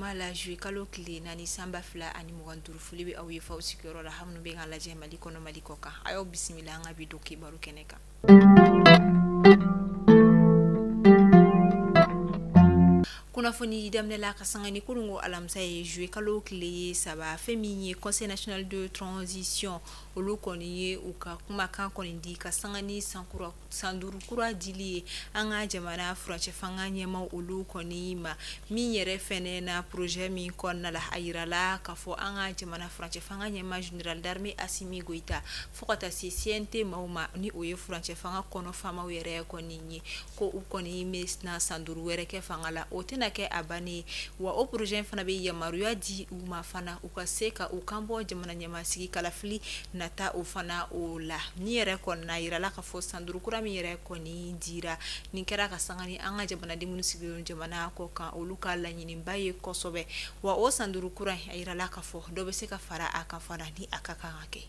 Juma la, juillet kalo tile 4, san 2025. Foli bɛ aw ye f'aw sigiyɔrɔ la, aw minnu bɛ k'an lajɛ Mali kɔnɔ, Mali kɔ kan. A y'aw bisimila an ka bi don kibaru kɛnɛ kan. Kunnafoni daminɛ la, ka sanga ni kununko alamisa ye, juillet kalo tile ye 3, fɛn min ye Conseil national de transition, olu kɔni ye u ka kumakan kɔni di ka sanga ni sankura san 5 kura dili ye an ka jamana furancɛ fanga ɲɛmaw olu kɔni ma. Min yɛrɛ fɛnɛ na, projet min kɔnɔna la, a yirala k'a fɔ an ka jamana furancɛ fanga ɲɛma, général d'armée Assimi Goïta, fo ka taa se CNT maaw ma, ni o ye furancɛ fanga kɔnɔ faamaw yɛrɛ kɔni ye, ko u kɔni bɛ na san 5 wɛrɛ kɛ fanga la, o tɛna kɛ a bannen. Wa o projet fana bɛ yamaruya di u ma fana, u ka se ka u kan bɔ jamana ɲɛmasigi kalafili nata o fana o la. Ni yɛrɛ kɔni na, yirala k'a fɔ san 5 kura min yɛrɛ kɔni dira, nin kɛra ka sanga ni an ka jamanaden minnu sigilen jamana kɔ kan, olu ka laɲiniba ye kosɛbɛ. Wa o san 5 kura in, a yirala k'a fɔ dɔ bɛ se ka fara a kan fana ni a ka kan ka kɛ.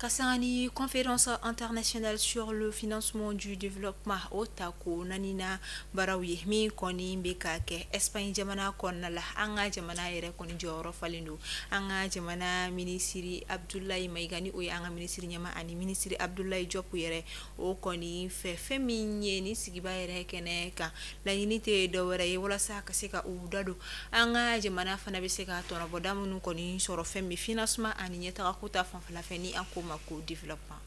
Ka sanga ni conférence internationale sur le financement du développement, o ta ko naaninan baaraw ye min kɔni bɛ ka kɛ Espagne jamana kɔnɔna la, an ka jamana yɛrɛ kɔni jɔyɔrɔ falen don. An ka jamana minisiri Abdoulaye Maïga, ni o ye an ka minisiri ɲɛma, ani minisiri Abdoulaye Diop yɛrɛ, o kɔni fɛ, fɛn min ye ni sigiba yɛrɛ kɛnɛ kan, laɲini tɛ dɔwɛrɛ ye walasa ka se ka u da don an ka jamana fana bɛ se ka tɔnɔbɔda minnu kɔni sɔrɔ fɛn min financement ani ɲɛtagako ta fanfɛla fɛ, ni an ko ma ko développement.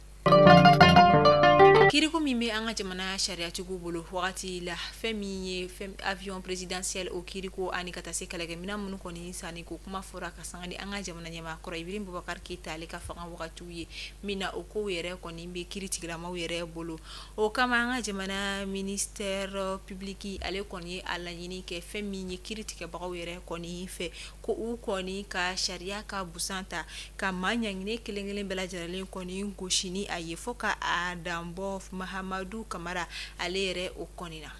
Kiriko min bɛ an ka jamana sariyatigiw bolo wagati la, fɛn min ye fɛn avion présidentiel o kiriko, ani ka taa se kɛlɛkɛminɛn minnu kɔni sanni ko kuma fɔra ka sanga ni an ka jamana ɲɛmaa kɔrɔ Ibrahim Boubacar Keïta, ale ka fanga wagatiw ye min na, o kow yɛrɛ kɔni bɛ kiritigilamaw yɛrɛ bolo. O kama, an ka jamana ministère public, ale kɔni ye a laɲini kɛ fɛn min ye kiritigɛbagaw yɛrɛ kɔni fɛ, ko u kɔni ka sariya ka busan ta ka maa ɲanginen kelen kelen bɛɛ lajɛlen kɔni gosi ni a ye, fo ka a danbɔ Mahamadu Kamara ale yɛrɛ o kɔni na.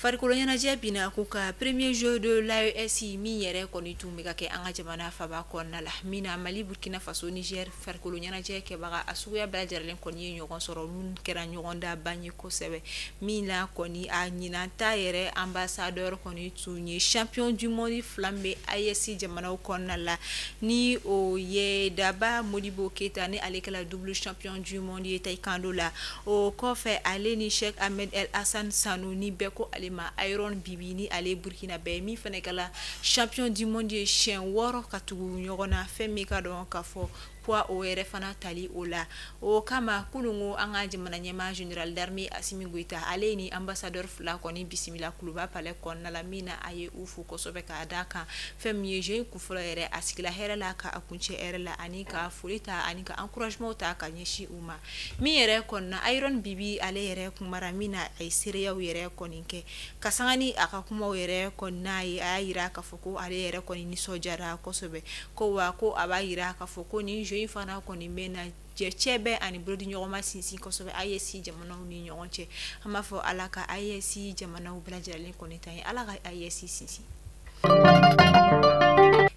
Farikolo ɲɛnajɛ binna ko ka premier jeu de l'AES min yɛrɛ kɔni tun bɛ ka kɛ an ka jamana faba kɔnɔna la, min na Mali, Burkina Faso, Niger, farikolo ɲɛnajɛ kɛbaga a suguya bɛɛ lajɛlen kɔni ye ɲɔgɔn sɔrɔ, min kɛra ɲɔgɔn da ban ye kosɛbɛ. Min na kɔni, a ɲinan ta yɛrɛ ambassadeur kɔni tun ye champion du monde fila bɛ AES jamanaw kɔnɔna la, ni o ye Daba Modibo Keita, ni ale kɛra double champion du monde ye taekwondo la. O kɔfɛ, ale ni Cheikh Ahmed El Hassan Sanu, ni bɛɛ ko ale ma Iron Bibi, ni ale Burkina bɛɛ, min fana kɛra champion du monde ye siɲɛ 6 ka tugu ɲɔgɔn na, fɛn min ka dɔn ka fɔ poids o yɛrɛ fana tali o la. O kama, kununko an ka jamana ɲɛmaa, général d'armée Assimi Goïta, ale ni ambassadeur fila kɔni bisimila Kuluba palais kɔnɔna la, min na a ye u fo kosɛbɛ k'a da kan fɛn min ye jeu kunfɔlɔ yɛrɛ, a sigila hɛrɛ la ka a kuncɛ hɛrɛ la, ani ka foli ta ani ka encouragement ta ka ɲɛsin u ma. Min yɛrɛ kɔni, Iron Bibi, ale yɛrɛ kumara, min na a ye seereyaw yɛrɛ kɔni kɛ ka sanga ni a ka kumaw yɛrɛ kɔni n'a ye. A y'a yira k'a fɔ ko ale yɛrɛ kɔni nisɔndiyara kosɛbɛ, ko wa ko a b'a yira k'a fɔ ko nin jeu in fana kɔni bɛ na cɛ bɛ ani bolodi ɲɔgɔnma sinsin kosɛbɛ AES jamanaw ni ɲɔgɔn cɛ. An b'a fɔ Ala ka AES jamanaw bɛɛ lajɛlen kɔni ta ye, Ala ka AES sinsin.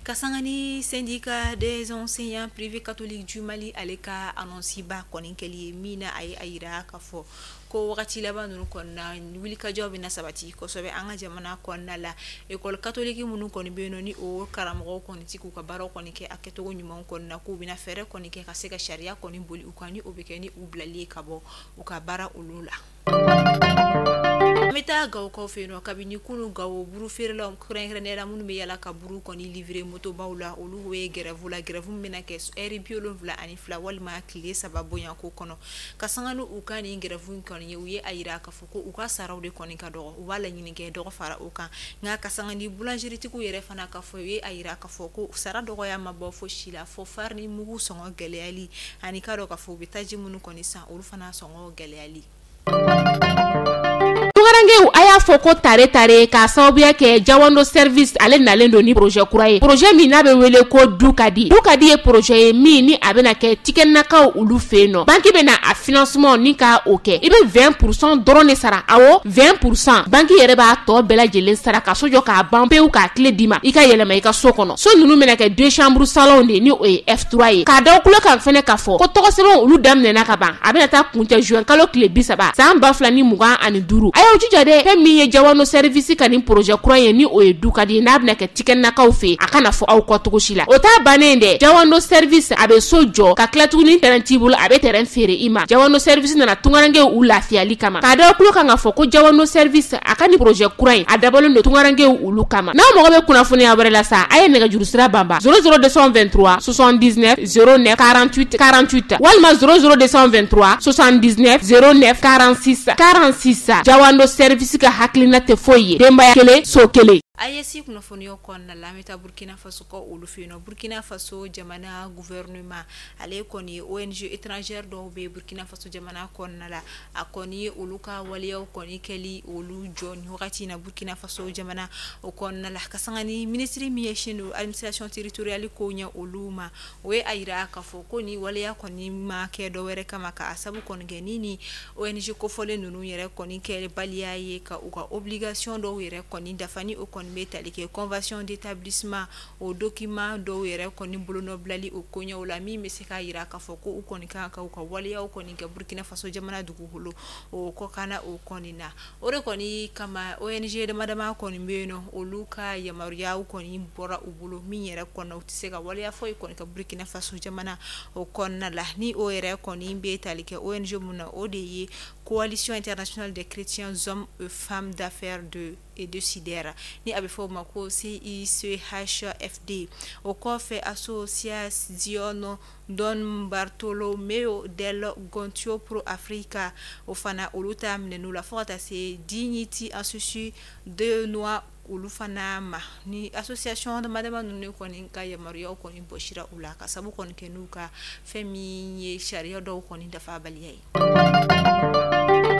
Ka sanga ni syndicat des enseignants privés catholiques du Mali, ale ka annonce ba kɔni kɛli ye, min na a ye a yira k'a fɔ ko wagati laban ninnu kɔnɔna, wulikajɔ bɛna sabati kosɛbɛ an ka jamana kɔnɔna la. École catholique minnu kɔni bɛ yen nɔ, ni o karamɔgɔw kɔni ti k'u ka baaraw kɔni kɛ a kɛcogo ɲuman kɔnɔna, k'u bɛna fɛɛrɛ kɔni kɛ ka se ka sariya kɔni boli u kan, ni o bɛ kɛ ni u bilali ye ka bɔ u ka baara olu la. An bɛ taa Gawokaw fɛ yen nɔ. Kabini kunun, Gawo buru feerelaw, kɛrɛnkɛrɛnnenya la minnu bɛ yala ka buru kɔni livrer motobaw la, olu bɛ grève la. Grève min bɛna kɛ heure 72 walima tile 3 bonyako kɔnɔ. Ka sanga ni u ka nin grève in kɔni ye, u ye a yira k'a fɔ ko u ka saraw de kɔni ka dɔgɔ, u b'a laɲini kɛ dɔgɔ fara o kan. Nka ka sanga ni boulangerie-tigiw yɛrɛ fana ka fɔ, u ye a yira k'a fɔ ko sara dɔgɔya ma bɔ fosi la fo farini mugu sɔngɔ gɛlɛyali, ani k'a dɔn k'a fɔ u bɛ taji minnu kɔni san, olu fana sɔngɔ gɛlɛyali. Tunkarankew, a y'a fɔ ko tare tare, k'a sababuya kɛ Jawando Service, ale nalen don ni projet kura ye, projet min n'a bɛ wele ko Du ka di. Du ka di ye projet ye min ni a bɛna kɛ Tikɛnakaw olu fɛ yen nɔ. Banque bɛna a financement ni ka o kɛ, i bɛ 20% dɔrɔn de sara. Awɔ, 20%, banque yɛrɛ b'a tɔ bɛɛ lajɛlen sara ka so jɔ k'a ban pewu, k'a tile d'i ma, i ka yɛlɛma i ka so kɔnɔ. So ninnu bɛna kɛ deux chambres salon de, ni o ye F3 ye. K'a da kulo kan fɛnɛ k'a fɔ ko tɔgɔ sɛbɛn olu daminɛna ka ban, a bɛna taa kuncɛ juin kalo tile 30 san 2025. A y'aw jija dɛ, fɛn. min ye Jawando Service ka nin projet kura ye, ni o ye du ka di, n'a bɛna kɛ Tikɛnakaw fɛ, a kana fɔ aw kɔ cogo si la. O t'a bannen dɛ, Jawando Service a bɛ so jɔ ka tila tuguni, terrain t'i bolo, a bɛ terrain feere i ma. Jawando Service nana tungarankew u lafiyali kama. K'a da tulo kan k'a fɔ ko Jawando Service a ka nin projet kura in, a dabɔlen don tungarankew olu kama. N'aw mago bɛ kunnafoniya wɛrɛ la sa, a ye nɛgɛjuru sira banba 00223 79 09 48 48 walima 00223 79 09 46 46. Jawando Service ka hakilina tɛ foyi ye, denbaya kelen, so kelen. AES kunnafoniyaw kɔnɔna la, an bɛ taa Burkina Faso kɔ olu fɛ yen nɔ. Burkina Faso jamana gouvernement, ale kɔni ye ONG étrangère dɔw bɛ Burkina Faso jamana kɔnɔna la, a kɔni ye olu ka waleyaw kɔni kɛli olu jɔ nin wagati in na Burkina Faso jamana o kɔnɔna la, ka sanga ni minisiri min ɲɛsinnen don administration territoriale ko ɲɛ olu ma. O ye a yira k'a fɔ ko ni waleya kɔni ma kɛ dɔwɛrɛ kama ka sabu kɔni kɛ ni ONG kofɔlen ninnu yɛrɛ kɔni kɛbaliya ye ka u ka obligation dɔw yɛrɛ kɔni dafa, ni o kɔni bɛ tali kɛ convention d'établissement, o document dɔw yɛrɛ kɔni bolonɔbilali o koɲɛw la, min bɛ se k'a yira k'a fɔ ko u kɔni kan ka u ka waleyaw kɔni kɛ Burkina Faso jamana dugukolo o kɔkanna o kɔni na. O de kɔni kama ONG dama dama kɔni bɛ yen nɔ, olu ka yamaruyaw kɔni bɔra u bolo, min yɛrɛ kɔnɔ u tɛ se ka waleya foyi kɔni ka Burkina Faso jamana o kɔnɔna la. Ni o yɛrɛ kɔni bɛ tali kɛ ONG mun na, o de ye Coalition internationale des chrétiens hommes et femmes d'affaires de et décideurs, ni a bɛ fɔ o ma ko CICHFD. O kɔfɛ, Associazione Don Bartolomeo del Gontio Pro Africa, o fana olu ta minɛn'u la, fo ka taa se Dignity Institut de Noix olu fana ma. Ni association dama dama ninnu kɔni ka yamaruyaw kɔni bɔsira u la, ka sabu kɔni kɛ n'u ka fɛn min ye sariya dɔw kɔni dafabaliya ye.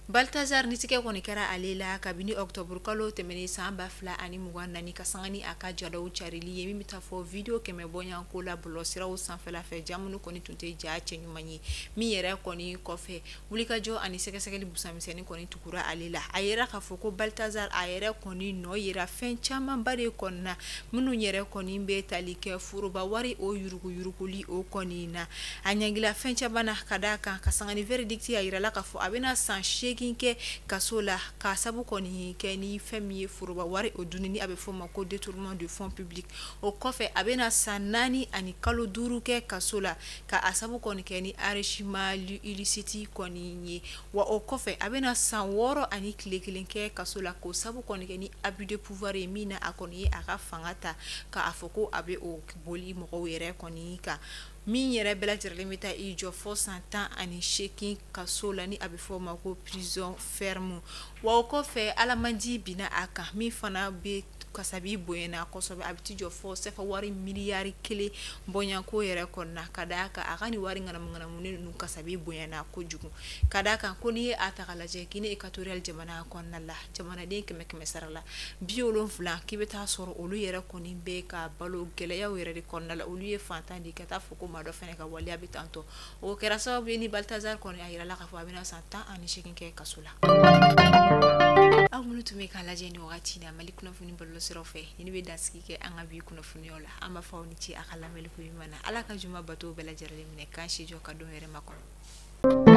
Baltazar Nitigɛ kɔni kɛra ale la kabini octobre kalo tɛmɛnen san 2024, ka sanga ni a ka jadaw carili ye, min bɛ taa fɔ vidéo 100 bɔɲɔgɔnko la bɔlɔlɔsiraw sanfɛla fɛ, ja minnu kɔni tun tɛ ja cɛ ɲuman ye. Min yɛrɛ kɔni kɔfɛ, wulikajɔ ani sɛgɛsɛgɛli busamisɛnnin kɔni tugura ale la. A yɛrɛ k'a fɔ ko Baltazar a yɛrɛ kɔni nɔ yera fɛn camanba de kɔni na, minnu yɛrɛ kɔni bɛ tali kɛ foroba wari o yuruguyuruguli o kɔni na. A ɲangila fɛn caman na ka d'a kan, ka sanga ni verdict, a yirala k'a fɔ a bɛna san 8 kɛ kaso la, ka sabu kɔni kɛ ni fɛn min ye foroba wari o dunni, ni a bɛ fɔ o ma ko détournement de fonds publics. O kɔfɛ, a bɛna san 4 ani kalo 5 kɛ kaso la, ka a sabu kɔni kɛ ni enrichissement illicite kɔni ye. Wa o kɔfɛ, a bɛna san 6 ani tile 1 kɛ kaso la, k'o sabu kɔni kɛ ni abus de pouvoir ye, min na a kɔni ye a ka fanga ta k'a fɔ ko a bɛ o boli mɔgɔw yɛrɛ kɔni kan, min yɛrɛ bɛɛ lajɛlen bɛ taa i jɔ fɔ san 18 kaso la, ni a bɛ fɔ o ma ko prison ferme. Wa o kɔfɛ, alamandi binna a kan, min fana bɛ kasabi bonyana kosɛbɛ, a bɛ t'i jɔ fɔ sɛfɛ wari miliyari 1 bɔɲɔgɔnko yɛrɛ kɔnɔna, ka d'a kan a ka nin wari ŋanamu-ŋanamunen ninnu kasabi bonyana kojugu, ka d'a kan ko n'i ye a ta k'a lajɛ Guinée équatoriale jamana kɔnɔna la, jamanaden kɛmɛ kɛmɛ sara la 70, k'i bɛ taa sɔrɔ olu yɛrɛ kɔni bɛ ka balo gɛlɛyaw yɛrɛ de kɔnɔna la, olu ye fantan de ye, ka taa fɔ ko maa dɔ fana ka waleya bɛ tantɔ. O kɛra sababu ye ni Baltazar kɔni a yirala k'a fɔ a bɛna san 18 kɛ kaso la. Aw minnu tun bɛ k'a lajɛ nin wagati in na Mali kunnafoni bɔlɔlɔsiraw fɛ, ni ne bɛ dansigi kɛ an ka bi kunnafoniyaw la. An b'a fɔ aw ni ce a ka lamɛnni ko ɲuman na. Ala ka juma bato bɛɛ lajɛlen minɛ, k'an si jɔ ka don yɛrɛ makɔnɔ.